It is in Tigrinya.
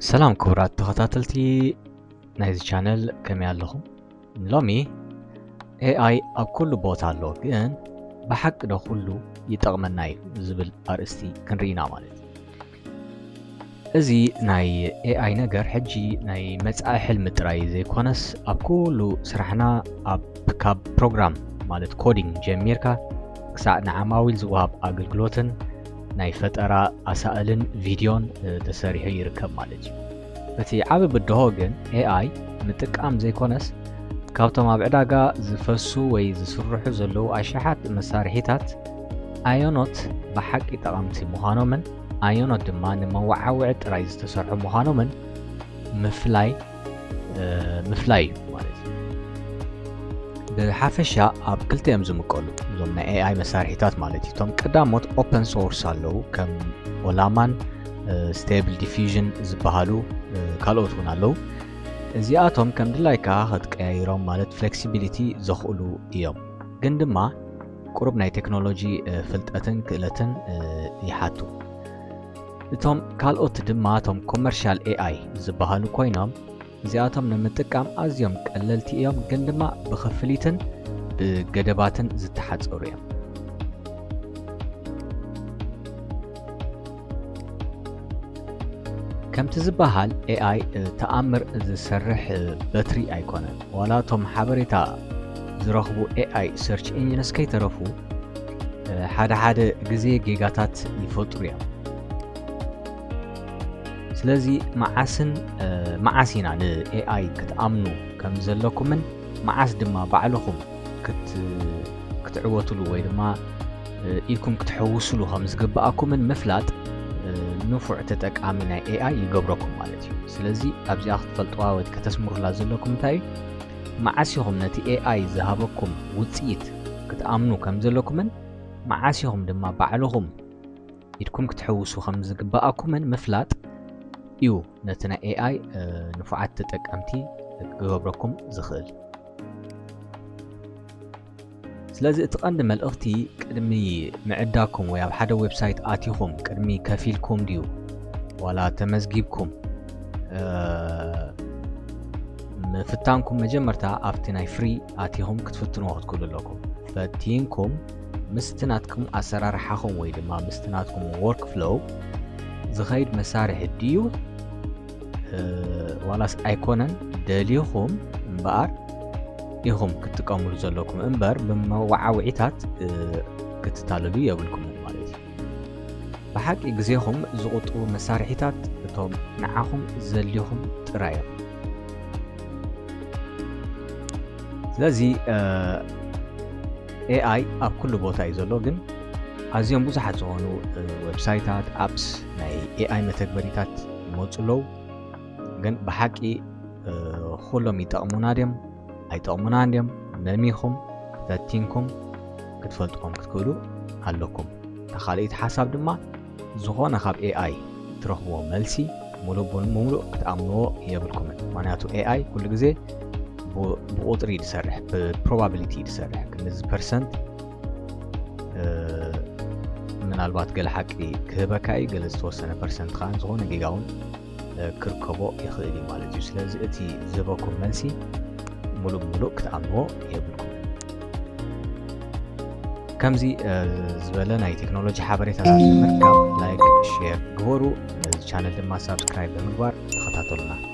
ሰላም ክቡራት ተኸታተልቲ ናይዚ ቻነል፣ ከመይ ኣለኹም? ሎሚ ኤኣይ ኣብ ኩሉ ቦታ ኣሎ፣ ግን ብሓቂ ዶ ኩሉ ይጠቕመና እዩ ዝብል ኣርእስቲ ክንርኢ ኢና ማለት እዩ። እዚ ናይ ኤኣይ ነገር ሕጂ ናይ መጻኢ ሕልሚ ጥራይ ዘይኮነስ፣ ኣብ ኩሉ ስራሕና፣ ኣብ፣ ካብ ፕሮግራም ማለት ኮዲንግ ጀሚርካ ክሳዕ ንዓማዊል ዝወሃብ ኣገልግሎትን ናይ ፈጠራ ኣሳእልን ቪድዮን፣ እ፣ ተሰሪሑ ይርከብ ማለት እዩ። እቲ ዓቢ ብድሆ ግን ኤኣይ ምጥቃም ዘይኮነስ፣ ካብቶም ኣብ ዕዳጋ ዝፈሱ ወይ ዝስርሑ ዘለዉ ኣሽሓት መሳርሒታት ኣየኖት ብሓቂ ጠቐምቲ ምዃኖምን ኣየኖት ድማ ንመወዓውዒ ጥራይ ዝተሰርሑ ምዃኖምን ምፍላይ፣ እ፣ ምፍላይ እዩ ማለት እዩ። ብሓፈሻ ኣብ ክልተ እዮም ዝምቀሉ እዞም ናይ ኤኣይ መሳርሒታት ማለት እዩ። እቶም ቀዳሞት ኦፐን ሶርስ ኣለዉ፣ ከም ኦላማን፣ እ፣ ስቴብል ዲፊዥን ዝበሃሉ፣ እ፣ ካልኦት እውን ኣለዉ። እዚኣቶም ከም ድላይካ ክትቀያይሮም ማለት ፍሌክሲቢሊቲ ዘኽእሉ እዮም። ግን ድማ ቁሩብ ናይ ቴክኖሎጂ፣ እ፣ ፍልጠትን ክእለትን፣ እ፣ ይሓቱ። እቶም ካልኦት ድማ እቶም ኮመርሻል ኤኣይ ዝበሃሉ ኮይኖም፣ እዚኣቶም ንምጥቃም ኣዝዮም ቀለልቲ እዮም፣ ግን ድማ ብኽፍሊትን ብገደባትን ዝተሓጸሩ እዮም። ከምቲ ዝበሃል ኤኣይ፣ እ፣ ተኣምር ዝሰርሕ፣ እ፣ በትሪ ኣይኮነን። ዋላ እቶም ሓበሬታ ዝረኽቡ ኤኣይ ሰርች ኢንጂንስ ከይተረፉ፣ እ፣ ሓደ ሓደ ግዜ ጌጋታት ይፈጥሩ እዮም። ስለዚ መዓስን፣ እ፣ መዓስ ኢና ንኤኣይ ክትኣምኑ ከም ዘለኩምን መዓስ ድማ ባዕልኹም ክት-፣ ክትዕወትሉ ወይ ድማ፣ እ፣ ኢድኩም ክትሕውስሉ ከም ዝግብኣኩምን ምፍላጥ፣ እ፣ ንፉዕ ተጠቃሚ ናይ ኤኣይ ይገብረኩም ማለት እዩ። ስለዚ ኣብዚኣ ክትፈልጥዋ ወይ ከተስምሩላ ዘለኩም እንታይ እዩ? መዓስ ኢኹም ነቲ ኤኣይ ዝሃበኩም ውጽኢት ክትኣምኑ ከም ዘለኩምን መዓስ ኢኹም ድማ ባዕልኹም ኢድኩም ክትሕውሱ ከም ዝግብኣኩምን ምፍላጥ እዩ ነቲ ናይ ኤኣይ፣ እ፣ ንፉዓት ተጠቀምቲ ክገብረኩም ዝኽእል። ስለዚ እቲ ቀንዲ መልእኽቲ ቅድሚ ምዕዳኩም ወይ ኣብ ሓደ ዌብሳይት ኣቲኹም ቅድሚ ከፊልኩም ድዩ ዋላ ተመዝጊብኩም፣ እ፣ ምፍታንኩም መጀመርታ ኣብቲ ናይ ፍሪ ኣቲኹም ክትፍትንዎ ክትክእሉ ኣለኩም። ፈቲንኩም ምስቲ ናትኩም ኣሰራርሓኹም ወይ ድማ ምስቲ ናትኩም ወርክ ፍሎው ዝኸይድ መሳርሒ ድዩ፣ እ፣ ዋላስ ኣይኮነን ደሊኹም እምበኣር ኢኹም ክትጥቀምሉ ዘለኩም እምበር ብመወዓውዒታት፣ እ፣ ክትታለሉ የብልኩምን ማለት እዩ። ብሓቂ ግዜኹም ዝቑጥቡ መሳርሒታት እቶም ንዓኹም ዘድልዩኹም ጥራይ እዮም። ስለዚ፣ እ፣ ኤኣይ ኣብ ኩሉ ቦታ እዩ ዘሎ፣ ግን ኣዝዮም ብዙሓት ዝኾኑ፣ እ፣ ዌብሳይታት፣ ኣፕስ፣ ናይ ኤኣይ መተግበሪታት ይመጹ ኣለዉ። ግን ብሓቂ፣ እ፣ ኩሎም ይጠቕሙና ድዮም ኣይጠቕሙናን ድዮም? መሚኹም ፈቲንኩም ክትፈልጥዎም ክትክእሉ ኣለኩም። እታ ካልኣይቲ ሓሳብ ድማ፣ ዝኾነ ካብ ኤኣይ ትረኽብዎ መልሲ ሙሉእ ብሙሉእ ክትኣምንዎ የብልኩምን። ምኽንያቱ ኤኣይ ኩሉ ግዜ ብ-፣ ብቁጽሪ እዩ ዝሰርሕ፣ ብፕሮባቢሊቲ እዩ ዝሰርሕ። ክንድዚ ፐርሰንት፣ እ፣ ምናልባት ገለ ሓቂ ክህበካ እዩ፣ ገለ ዝተወሰነ ፐርሰንት ከዓ ዝኾነ ጌጋ እውን፣ እ፣ ክርከቦ ይኽእል እዩ ማለት እዩ። ስለዚ እቲ ዝህበኩም መልሲ ሙሉእ ብሙሉእ ክትኣምንዎ የብልኩም። ከምዚ፣ እ፣ ዝበለ ናይ ቴክኖሎጂ ሓበሬታታት ንምርካብ ላይክ፣ ሼር ግበሩ። ነዚ ቻነል ድማ ሳብስክራይብ ብምግባር ተኸታተሉና።